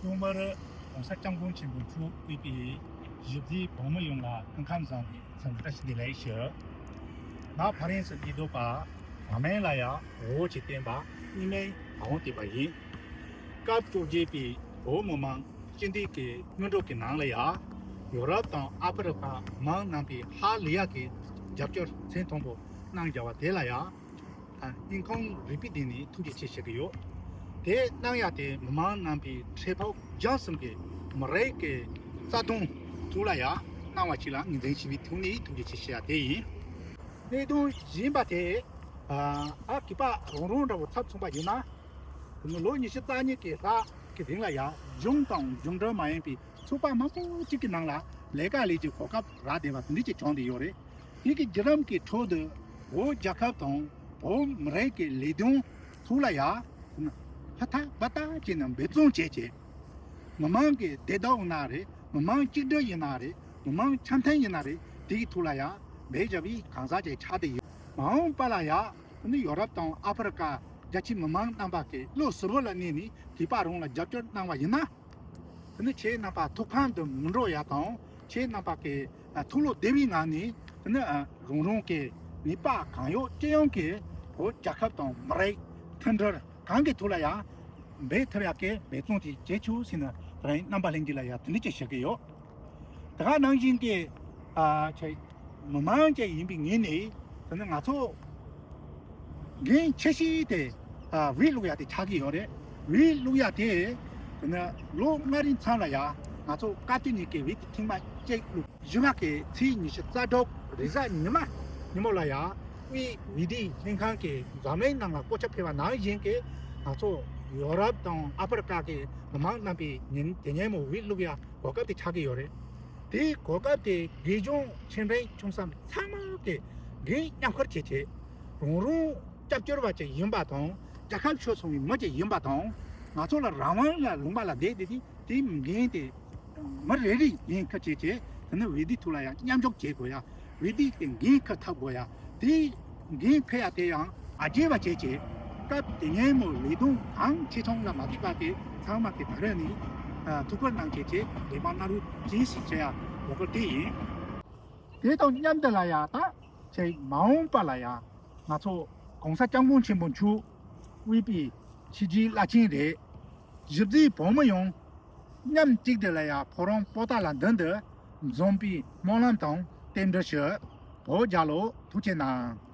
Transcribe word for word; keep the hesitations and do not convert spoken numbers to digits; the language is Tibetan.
ཐོག་མར་༸གོང་ས་༸སྐྱབས་མགོན་ཆེན་པོ་མཆོག་དབུས་པའི་གཞིས་བྱེས་བོད་མི་ཡོངས་ལ་སྐུ་ཁམས་བཟང་བའི་འཚམས་འདྲི་བཀྲ་ཤིས་བདེ་ལེགས་ཞུ། ང་ཕ་རན་སི་ཉི་ཟླ་བ་མ་མན་ལ་ཡ་འོ་ཅི་བསྟན་པ་གཉིས་མའི་བ་འོང་བསྟན་པ་ཡིན། སྐབས་བཅོ་བརྒྱད་པའི་བོད་མི་མང་སྤྱི་འཐུས་ཀྱི་སྔོན་འགྲོ་གི་ནང་ལ་ཡ་ཡོ་རོབ་དང་ཨ་ཧྥེ་རི་ཁ་མི་མང་རྣམ་པས་ཧ་ལས་ཡག་གི་རྒྱབ་སྐྱོར་ཚད་མཐོན་པོ་གནང་བཞག་པ་དེ་ལ་ཡ། ཨ། སྙིང་ཁོང་རུས་པའི་གཏིང་ནས་ཐུགས་རྗེ་ཆེ་ཞུ་གི་ཡོད། དེ་གནང་ཡ་དེ་མི་མང་རྣམ་པའི་འཕྲལ་ཕུགས་རྒྱང་གསུམ་གྱི་མི་རིགས་ཀྱི་རྩ་དོན་ཐོག་ལ་ཡ་གནང་བ་ཞིག་ལ་ངོས་འཛིན་ཞུ་བའི་ཐོག་ནས་ཐུགས་རྗེ་ཆེ་ཞུ་ཡ་དེ་ཡིན། གནད་དོན་གཞན་པ་དེ། ཨ། ཨ། གུས་པ་རང་རང་འདྲ་བོ་ཚབ་མཚོན་པ་ཡིན་ན། ལོ་ཉི་ཤུ་རྩ་གཉིས་ཀྱི་ལྷག་གི་རིང་ལ་ཡ་གཞུང་དང་གཞུང་འབྲེལ་མ་ཡིན་པའི་ཚོགས་པ་མང་པོ་གཅིག་གི་ནང་ལ་ལས་ཀ་ལས་ཀྱི་གོ་སྐབས་རག་བསྡད་པ་དེ་འདྲ་ཅིག་བྱུང་བསྡད་ཡོད་རེད། དེ་གི་བརྒྱུད་རིམ་གྱི་ཁྲོད་དུ་བོད་རྒྱལ་ཁབ་དང་བོད་མི་རིགས་ཀྱི་ལས་དོན་ཐོག་ལ་ཡ་ཧ་ཐག་པ་ཐག་བྱས་ནས་འབད་བརྩོན་བྱས་བྱས། མི་མང་གི་བདེ་སྡུག་ཡིན་ན་རེད། མི་མང་གཅིག་སྒྲིལ་ཡིན་ན་རེད། མི་མང་འཆམ་མཐུན་ཡིན་ན་རེད། དེ་གི་ཐོག་ལ་ཡ་འབད་བཞག་པའི་གང་ཟག་ཅིག་ཆགས་བསྡད་ཡོད། མ་འོངས་པ་ལ་ཡ་ནི་ཡོ་རོབ་དང་ཨ་ཧྥེ་རི་ཁ་རྒྱ་ཆེའི་མི་མང་རྣམ་པ་གི་བློ་གཟུ་བོ་ལ་གནས་ནས་གུས་པ་རང་ལ་རྒྱབ་སྐྱོར་གནང་བ་ཡིན་ན། དེ་ནི་ཁྱེད་རྣམ་པ་ཐུགས་ཕམ་དུ་མི་འགྲོ་ཡ་དང་། ཁྱེད་རྣམ་པ་གི་ཐུགས་བློ་བདེ་བའི་ངང་ནས་དེ་ནི་རང་རང་གི་ནུས་པ་གང་ཡོད་ཅི་ཡོང་གིས་བོད་རྒྱལ་ཁབ་དང་མི་རིགས་མཐུན་སྒྲིལ་གང་གི་ཐོག་ལ་ཡང་འབད་ཐུབ་ཡ་གི་འབད་བརྩོན་ཅིག་བྱེད་ཆོག་ཟེར་ནས་དེ་རིང་རྣམ་པ་ལྷན་རྒྱས་ལ་ཡ་དེ་འདྲ་ཅིག་ཞུ་གི་ཡོད། དེ་ག་ནང་བཞིན་གྱི་ཨ་ཆ་མི་མང་ཅིག་ཡིན་པའི་ངོས་ནས་དེ་ནི་ང་ཚོ་འགན་ཆེ་ཤོས་དེ་ཨ་འོས་བླུག་ཡ་དེ་ཆགས་ཀྱི་ཡོད་རེད། འོས་བླུག་ཡ་དེ་དེ་ནི་ལོ་ལྔ་རིང་མཚམས་ལ་ཡ་ང་ཚོ་སྐབས་དེ་ནས་ཀྱི་འོས་དེ་ཐེངས་མ་གཅིག་བླུགས། བཞི་པ་གི་ཚེས་ཉི་ཤུ་རྩ་དྲུག་རེས་གཟའ་ཉི་མ་ཉིན་མོ་ལ་ཡ་དབུས་འོས་བསྡུའི་ལྷན་ཁང་གིས་འཛམ་གླིང་ནང་ལ་བཀོད་ཁྱབ་ཕེབས་པ་ནང་བཞིན་གྱི་ང་ཚོ་ཡོ་རོབ་དང་ཨ་ཧྥེ་རི་ཁ་གི་མི་མང་རྣམ་པས་ཉིན་དེ་ཉིན་མོ་འོས་བླུག་ཡ་གོ་སྐབས་དེ་ཆགས་ཀྱི་ཡོད་རེད། དེའི་གོ་སྐབས་དེ་རྒྱལ་གཞུང་ཆེ་འབྲིང་ཆུང་གསུམ་ཚང་མ་གི་འགན་མཉམ་འཁུར་བྱས་བྱས། རང་རང་སྐྱབས་བཅོལ་བ་ཅིག་ཡིན་པ་དང་། རྒྱལ་ཁབ་ཕྱིར་སོང་བའི་མི་ཅིག་ཡིན་པ་དང་། ང་ཚོ་ལ་རང་དབང་ལ་ལུང་པ་ལ་བསྡད་དེ་དེ་དེའི་འགན་དེ་མི་རེ་རེས་འགན་འཁུར་བྱས་བྱས། དེ་ནི་འོས་བསྡུ་ཐོག་ལ་ཡང་མཉམ་འཇོག་བྱེད་དགོས་ཡ། འོས་བསྡུ་གི་འགན་འཁུར་ཐུབ་དགོས་ཡ། དེའི་འགན་འཁུར་ཡ་དེ་ཡང་ཨ་བརྗེད་པ་བྱས་བྱས། སྐབས་དེ་སྔའི་མོ་ལས་དོན་གང་ཆེ་ཆུང་ལ་མ་ལྟོས་པ་དེ་ཚང་མ་གི་ད་རེས་ནས་ཐུགས་ཁུར་གནང་བྱས་བྱས་འབད་པ་གནང་རོགས་གྱིས་ཞེས་བྱ་ཡ་གོ་སྐབས་དེ་ཡིན། དེ་དང་མཉམ་དུ་ལ་ཡ་ད་ཆེས་མ་འོངས་པ་ལ་ཡ་ང་ཚོ་༸གོང་ས་༸སྐྱབས་མགོན་ཆེན་པོ་མཆོག་དབུས་པའི་ཆོས་བརྒྱུད་བླ་ཆེན་རེད། གཞིས་བྱེས་བོད་མི་ཡོངས་མཉམ་གཅིག་ཏུ་ལ་ཡ་ཕོ་བྲང་པོ་ཏཱ་ལ་མདུན་དུ་འཛོམས་པའི་སྨོན་ལམ་དང་རྟེན་འབྲེལ་ཞུ། བོད་རྒྱལ་ལོ། ཐུགས་རྗེ་གནང་།